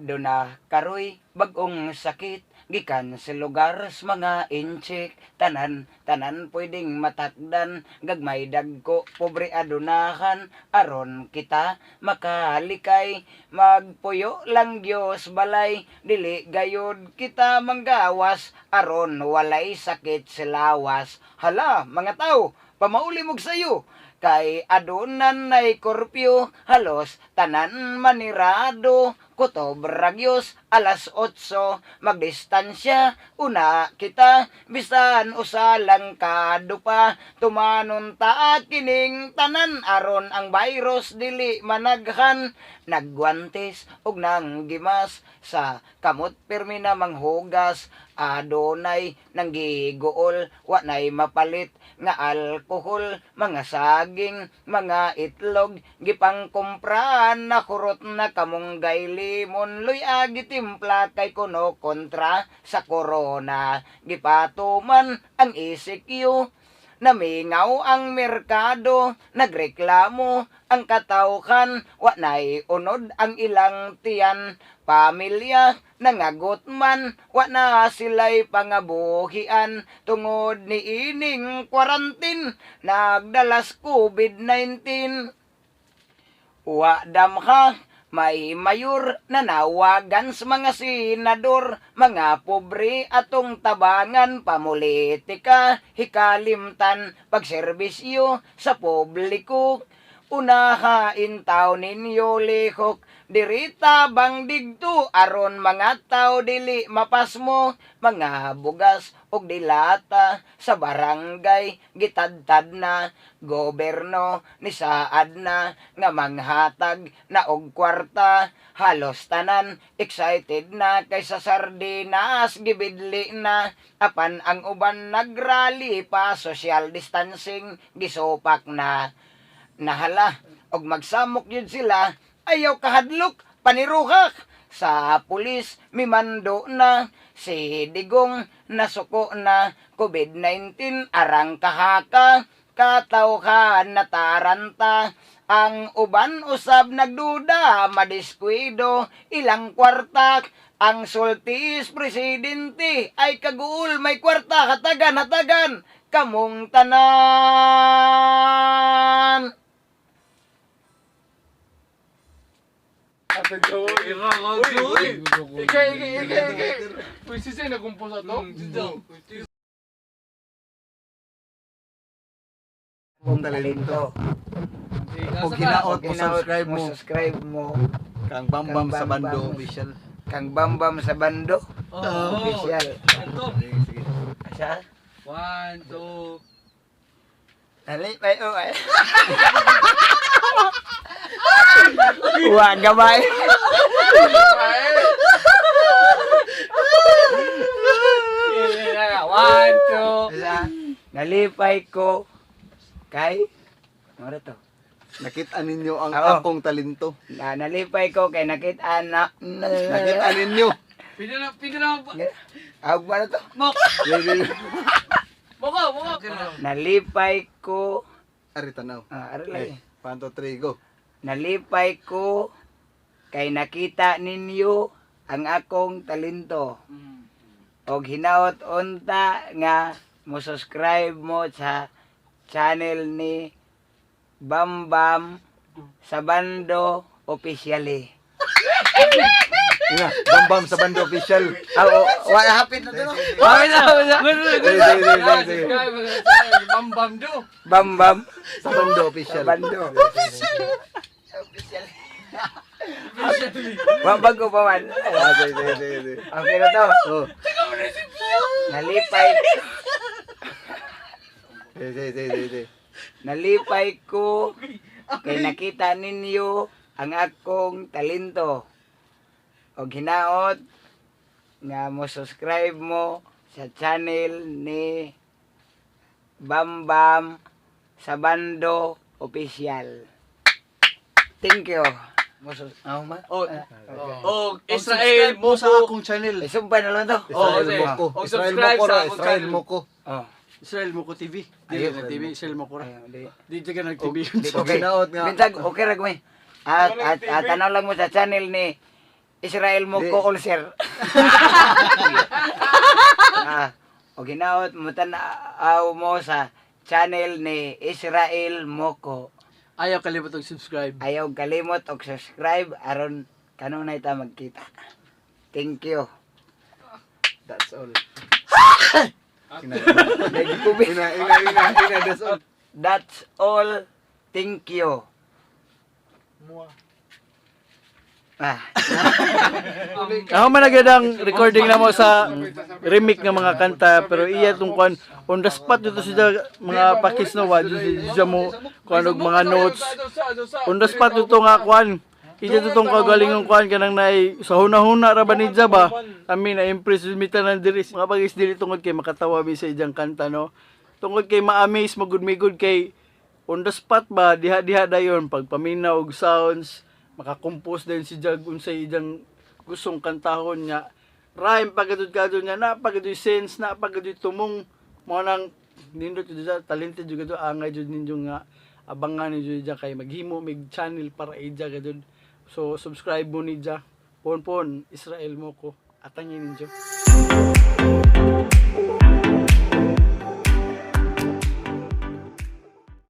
Duna karoy bag-ong sakit gikan sa lugar sa mga Intsik. Tanan tanan pwedeng matakdan, gagmay, dagko, pobre adunahan. Aron kita makalikay, magpuyo lang Diyos balay, dili gayod kita manggawas aron walay sakit sa lawas. Hala, mga tao, pamauli mog sayo kay adunan nay curfew, halos tanan manirado. Kutob ra gyos alas 8, magdistansya una kita bisan usa lang kadupa. Tumanon ta kining tanan aron ang virus dili managhan. Nagguantes ug nanggimas, sa kamot pirmi na manghugas. Adunay nanggiguol, wa nay mapalit nga alkohol. Mga saging, mga itlog gipangkumpran na, kurot na kamunggay, limon, luya gitimpla kay kuno kontra sa corona. Gipatuman ang ECQ, namingaw ang merkado, nagreklamo ang katawhan, wa nay unod ang ilang tiyan. Pamilya nangagot man, wa na sila'y pangabuhian tungod ni ining quarantine nagdalas COVID-19. Wa damha may mayor, nanawagan sa mga senador, mga pobre atong tabangan, pamulitika hikalimtan, pagserbisyo sa publiko unahain taw ninyo lihok. Dirita bang digto aron mga tao dili mapasmo. Mga bugas og dilata sa barangay gitadtad na, gobyerno ni saad na nga manghatag na og kwarta. Halos tanan excited na kay sa sardinas gibidli na, apan ang uban nagrally pa, social distancing gisupak na. Nahala og magsamok yun sila, ayaw kahadlok, paniruhak sa pulis. Mimando na si Digong, nasuko na. COVID-19 arang kahaka, katawhan nataranta. Ang uban usab nagduda, madiskwido ilang kwarta. Ang sultis presidente ay kaguol, may kwarta, hatagan, hatagan kamong tanan. Uy, ikay, ikay, ikay, ikay. Uy, si Zay nagkumpos ato? Kung talento. Og hinaot mo subscribe mo. Mo. Subscribe mo. Kang Bambam Kang sa Bando Bambam. Official. Kang Bambam sa Bando Oh, Official. Ito. Sige, sige. Asa? One, two. Dali, ay, oh, ay. Wa gamay. One, two. Asa? Nalipay ko kay ano to? Nakita ninyo ang Oo. akong talento. Na, nalipay ko kay nakita na Nakita ninyo. Pwede na, pwede na. Ah, ano to? Mok. Sige, sige. Moko, moko. Nalipay ko Ari tanaw. Ah, ari lang Eh, eh. 1, 2, 3, go. Nalipay ko kay nakita ninyo ang akong talento. Og hinaot unta nga mo subscribe mo sa channel ni Bambam Sabando Officially. Ina, Bambam sa Bando Official. Ah, oh, wala hapit na to, no? Hapit na, hapit na. Sige, sige, sige, sige. Bam, bam, do. Bambam Sa Bando Official. Sabando. Officially. Wa bago pa man. Ah, sige, sige, sige, sige. Okay na to. Oh. Nalipay Sige, sige, sige, sige, sige. Nalipay ko kay nakita ninyo ang akong talento. Og hinaot nga mo subscribe mo sa channel ni Bambam Sabando Official. Thank you. Mo oh, ma? Oh, Ah, okay. Og Israel Subscribe mo sa Moko. akong channel. Eh, sumpay na lang to. Oh, Israel sige. Moko. Og Israel subscribe Moko sa ra, akong Israel channel. Moko. Oh. Israel Moko TV. Di Ayun. na TV, Israel Moko ra. Ayun, di. Di ka nag TV. Og hinaot nga. Bintag, okay ra gumi. At tanaw lang mo sa channel ni Israel Moko ulcer. Ah, o ginaot mo tan-aw mo sa channel ni Israel Moko. Ayaw kalimot og subscribe. Ayaw kalimot og subscribe aron kanunay ta magkita. Thank you. That's all. Ina, ina, ina, ina, that's all. That's all. Thank you. Mua. Ah. Ako man agad ang recording na mo sa remake ng mga kanta, pero iya tong kwan on the spot dito sila mga pakis no wa dito mo kuan og mga notes on the spot dito nga kwan iya dito tong kagalingon kwan kanang naay sa huna-huna ra ba ni ba kami na impress mi tanan diri mga pagis dili tungod kay makatawa mi sa iyang kanta, no, tungod kay ma-amaze magud migud kay on the spot ba diha-diha dayon pagpaminaw og sounds, makakompose din si Jag unsay iyang gustong kantahon niya, rhyme pagkadud kadto niya na pagkadoy sense na pagkadoy tumong mo nang nindot jud siya, talented jud kadto. Angay jud ninyo nga abangan ninyo jud kay maghimo mig channel para ija kadto, so subscribe mo ni Ja pon pon Israel mo ko atangin ninyo.